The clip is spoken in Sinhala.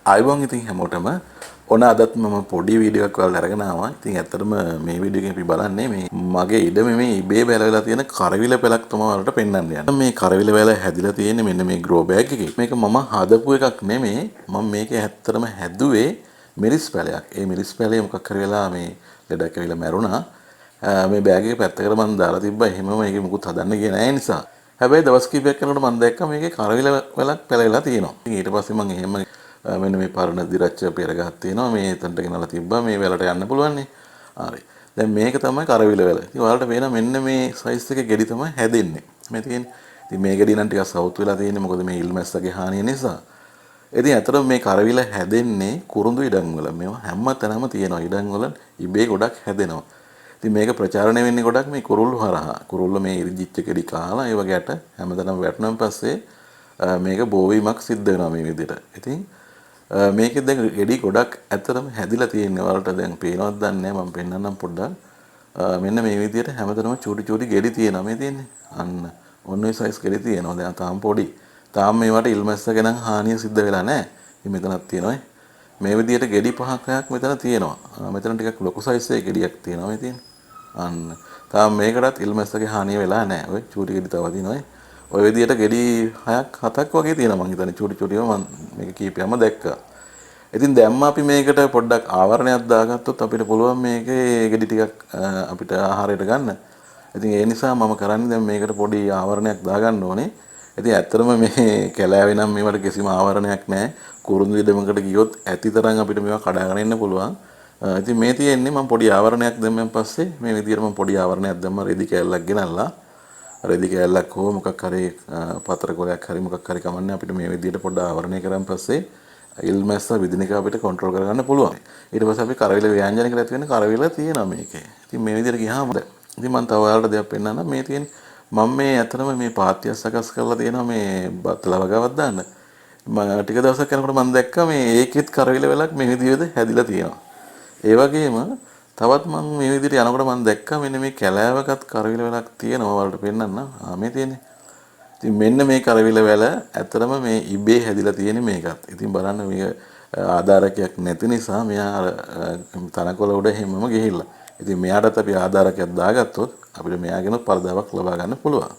ආයුබෝවන් ඉතින් හැමෝටම ඔන්න අදත් මම පොඩි වීඩියෝ එකක් ඔයාලට අරගෙන ආවා. ඉතින් ඇත්තටම මේ වීඩියෝ එකෙන් අපි බලන්නේ මේ මගේ ඉඩමේ මේ ඉබේ බැලවිලා තියෙන කරවිල පෙලක් තමයි ඔයාලට පෙන්වන්න යන්නේ. මේ කරවිල වැල හැදිලා තියෙන්නේ මෙන්න මේ ග්‍රෝ බෑග් එකේ. මේක මම හදපු එකක් නෙමේ. මම මේක ඇත්තටම හැදුවේ මිරිස් පැලයක්. ඒ මිරිස් පැලේ මොකක් හරි වෙලා මේ ලෙඩක් ඇවිල්ලා මැරුණා. මේ බෑග් එක පැත්තකට මම දාලා තිබ්බා. එහෙමම මේකේ මුකුත් හදන්න ගියේ නෑ නිසා. හැබැයි දවස් කිහිපයක් යනකොට මම දැක්කා මේකේ කරවිල වැලක් පැලවිලා තියෙනවා. ඉතින් ඊට පස්සේ මම එහෙම මෙන්න මේ පරණ දිරච්ච පෙර ගහක් තියෙනවා. මේ එතනට ගෙනලා තිබ්බා. මේ වැලට යන්න පුළුවන් නේ. හරි. දැන් මේක තමයි කරවිල වැල. ඉතින් ඔයාලට පේනවා මෙන්න මේ සයිස් එකේ ගෙඩි තමයි හැදෙන්නේ. මේ තියෙන්නේ. ඉතින් මේ ගෙඩි නම් ටිකක් සවුත් වෙලා තියෙන්නේ. මොකද මේ ඉල්මැස්සගේ හානිය නිසා. ඉතින් ඇත්තටම මේ කරවිල හැදෙන්නේ කුරුඳු ඉඩම් වල. මේවා හැම තැනම තියෙනවා. ඉඩම් වල ඉබේ ගොඩක් හැදෙනවා. ඉතින් මේක ප්‍රචාරණය වෙන්නේ ගොඩක් මේ කුරුල්ලෝ හරහා. කුරුල්ලෝ මේ ඉරිජිච්ච ගෙඩි කාලා ඒ වගේ ඇට හැමතැනම වැටුණාන් පස්සේ මේක බෝ වීමක් සිද්ධ වෙනවා මේ විදිහට. ඉතින් මේකේ දැන් ගෙඩි ගොඩක් ඇත්තටම හැදිලා තියෙන්නේ. ඔයාලට දැන් පේනවද දන්නේ නැහැ. මම පෙන්නන්නම් පොඩ්ඩක්. මෙන්න මේ විදිහට හැමතැනම චූටි චූටි ගෙඩි තියෙනවා. මේ තියෙන්නේ. අන්න ඔන්න ඔය සයිස් ගෙඩි තියෙනවා. දැන් තාම පොඩි. තාම මේවට ඉල්මැස්ස ගැන හානිය සිද්ධ වෙලා නැහැ. ඉතින් මෙතනක් තියෙනවා. මේ විදිහට ගෙඩි පහක් හයක් මෙතන තියෙනවා. මෙතන ටිකක් ලොකු සයිස් එකේ ගෙඩියක් තියෙනවා මේ තියෙන්නේ. අන්න තාම මේකටත් ඉල්මැස්සගේ හානිය වෙලා නැහැ. ඔය චූටි ගෙඩි තව තියෙනවා. ඔය විදිහට ගෙඩි 6ක් 7ක් වගේ තියෙනවා මං හිතන්නේ. චූටි චූටිව මං මේක කීපයක්ම දැක්කා. ඉතින් දැම්ම අපි මේකට පොඩ්ඩක් ආවරණයක් දාගත්තොත් අපිට පුළුවන් මේකේ ගෙඩි ටිකක් අපිට ආහාරයට ගන්න. ඉතින් ඒ නිසා මම කරන්නේ දැන් මේකට පොඩි ආවරණයක් දාගන්න ඕනේ. ඉතින් ඇත්තටම මේ කැලෑවේ නම් මේවට කිසිම ආවරණයක් නැහැ. කුරුඳු ඉඩමකට ගියොත් ඇතිතරම් අපිට මේවා කඩාගෙන එන්න පුළුවන්. ඉතින් මේ තියෙන්නේ මම පොඩි ආවරණයක් දැම්මන් පස්සේ මේ විදිහට මම පොඩි ආවරණයක් දැම්මා. රෙදි කෑල්ලක් ගෙනල්ලා රෙදි කෑල්ලක් හෝ මොකක් හරි පතර කොලයක් හරි මොකක් හරි කමන්නේ අපිට මේ විදිහට පොඩ්ඩ ආවරණය කරන් පස්සේ ඉල්මැස්ස විදින එක අපිට කන්ට්‍රෝල් කරගන්න පුළුවන්. ඊට පස්සේ අපි කරවිල ව්‍යංජන කියලා ඇති වෙන කරවිල තියෙනවා මේකේ. ඉතින් මේ විදිහට ගියාම ඉතින් මම තව ඔයාලට දෙයක් පෙන්නන්නම්. මේ තියෙන්නේ මම මේ ඇත්තටම මේ පාත්‍ය සකස් කරලා තියෙනවා මේ බත්තලා වගාවක් දාන්න. මම ටික දවසක් යනකොට මම දැක්කා මේ ඒකෙත් කරවිල වැලක් මේ විදිහට හැදිලා තියෙනවා. ඒ වගේම තවත් මම මේ විදිහට යනකොට මම දැක්කා මෙන්න මේ කැලෑවකත් කරවිල වැලක් තියෙනවා. ඔයාලට පෙන්නන්න. මේ තියෙන්නේ. ඉතින් මෙන්න මේ කරවිල වැල ඇත්තටම මේ ඉබේ හැදිලා තියෙන මේකත්. ඉතින් බලන්න මේක ආධාරකයක් නැති නිසා මෙයා අර තනකොළ උඩ හැමම ගිහිල්ලා. ඉතින් මෙයාටත් අපි ආධාරකයක් දාගත්තොත් අපිට මෙයාගෙනුත් පළදාවක් ලබා ගන්න පුළුවන්.